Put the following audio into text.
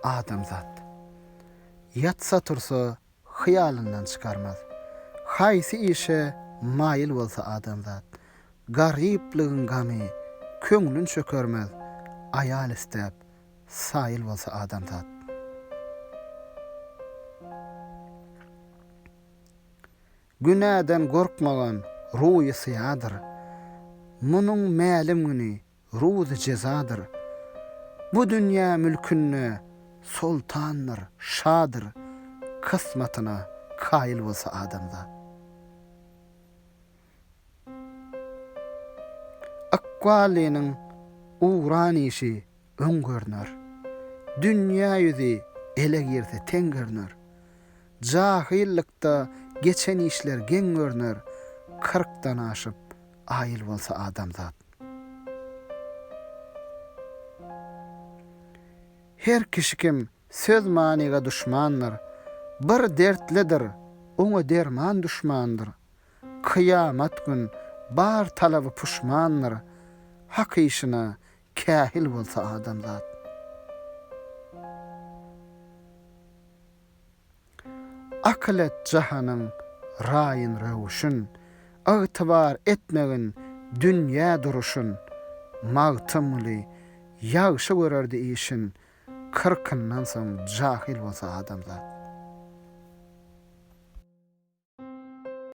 adamzat. Ýatsa-tursa hyýalyndan çykarmaz. Haýsy işe maýyl bolsa adamzat. Garyplygyň gamy köňlün çökermez, Aýal istäp, saýyl bolsa adamzat. Günäden gorkmagan ruýy syýadyr. Munuň mälim güni ruzy jezadyr. Bu dünýä mülkünde soltandyr, şadyr, Kysmatyna kaýyl bolsa adamzat. Ykbalynyň ugran işi öň görner. Dünýä ýüzi ele girse teň görner. Jahyllykda geçen işler geň görner, Kyrkdan aşyp, aýyl bolsa adamzat. Her kişi kim söz manyga duşmandyr, Bir dertlidir, oňa derman duşmandyr. Kyýamat gün bar talaby puşmandyr, Hak işine kähil bolsa adamzat. Akyl et jahanyň raýyn-röwşün, Ygtybar etmegin dünýä duruşyn. Magtymguly ýagşy görerdi işin, Kyrkyndan soň jahyl bolsa adamzat.